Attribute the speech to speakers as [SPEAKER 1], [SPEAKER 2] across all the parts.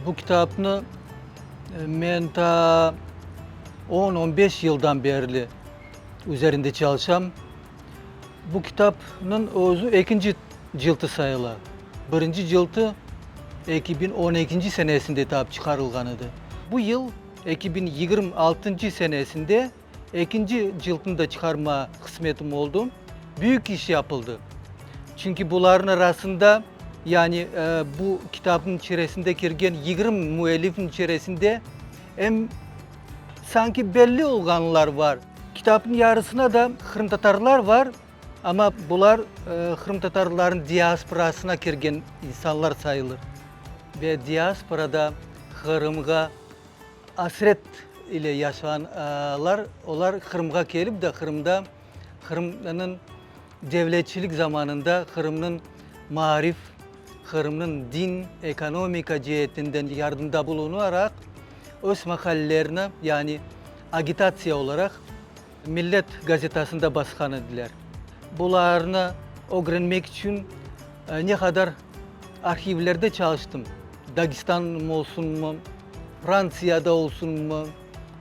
[SPEAKER 1] Bu kitapnı men ta on, on beş yıldan berli üzerinde çalışam. Bu kitapnıñ özü ekinci cıltı sayıla. Birinci cıltı 2012 senesinde tap çıqarılğan edi. Bu yıl, 2026 senesinde, ekinci cıltını da çıqarma qısmetim oldu. Büyük iş yapıldı. Çünki bularnıñ arasında, yani bu kitapnıñ içeresinde kirgen 20 müellifniñ içeresinde em sanki belli olğanlar var. Kitapnıñ yarısına da qırımtatarlar var, amma bular qırımtatarlarnıñ diasporasına kirgen insanlar sayılır. Ve diasporada Qırımğa asret ile yaşağanlar, olar Qırımğa kelip de Qırımda Qırımnıñ devletçilik zamanında Qırımnıñ maarif, Qırımnıñ din, ekonomika ceetinden yardımda bulunaraq, öz maqalelerini, yani agitatsiya olaraq Millet gazetasında basqan ediler. Bularnı ögrenmek içün ne qadar arhivlerde çalıştım, Dagestan olsunmı, Frantsiyada olsunmı,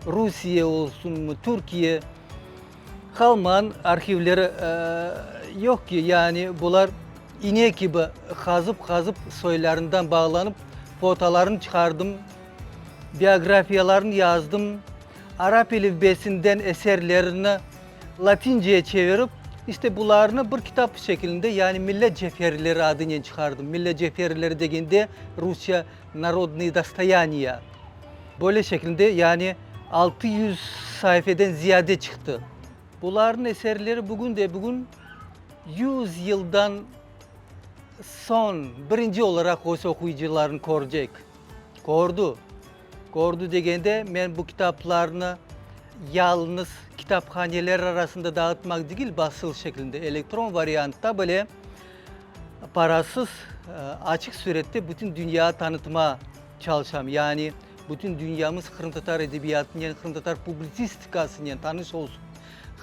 [SPEAKER 1] Rusiye olsunmı, Türkiye, qalmağan arhivleri yoq ki, yani bular ine kibi qazıp-qazıp soylarından bağlanıp fotolarını çıqardım, biografiyalarını yazdım, arap elifbesinden eserlerini latinceye çevirip, işte bularnı bir kitap şekilinde, yani Millet cevherleri adınen çıqardım. Millet cevherleri degende rusça Narodnıye dostoyaniya. Böyle şekilde, yani 600 saifeden ziyade çıqtı. Bularnıñ eserleri bugün de bugün 100 yıldan soñ birinci olaraq öz oquyıcılarını körecek. Kördi. Kördi degende, men bu kitaplarnı yalıñız kitaphaneler arasında dağıtmaq degil, basıl şeklinde, elektron variantta bile parasız, açıq sürette bütün dünyağa tanıtma çalışam. Yani bütün dünyamız qırımtatar edebiyatınen, qırımtatar publitsistikasınen tanış olsun,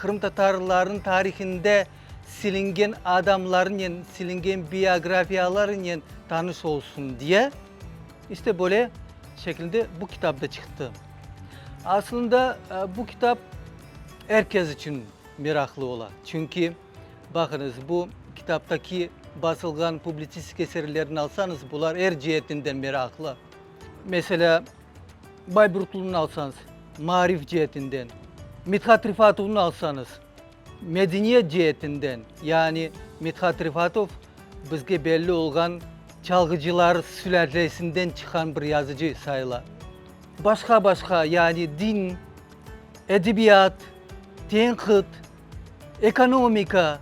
[SPEAKER 1] qırımtatarlarnıñ tarihinde silingen adamlarınen, silingen biografiyalarınen tanış olsun diye, işte böyle şekilde bu kitap da çıqtı. Aslında bu kitap er kes içün meraqlı ola, çünki, baqıñız, bu kitaptaki basılğan publitsistik eserlerni alsañız, bular er ceetinden meraqlı. Meselâ, Bayburtlunı alsañız, maarif ceetinden, Mithat Rifatovnı alsañız, Medeniyet ceetinden, yani Mithat Rifatov bizge belli olğan çalğıcılar sülâlesinden çıqqan bir yazıcı sayıla. Başqa-başqa, yani din, edebiyat, tenqit, ekonomika,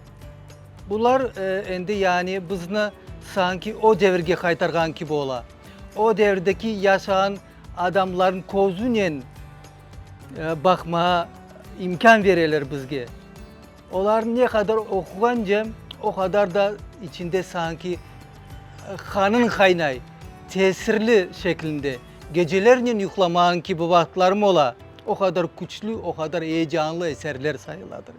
[SPEAKER 1] bular endi yani bizni sanki o devirge qaytarğan kibi ola. O devirdeki yaşağan adamlarnıñ közünen baqmağa imkân bereler bizge. Olarnı ne qadar oquğance, o qadar da içinde sanki qanıñ qaynay, tesirli şeklinde. Gecelernen yuqlamağan kibi vaqıtlarım ola, o qadar küçlü, o qadar eyecanlı eserler sayıladır.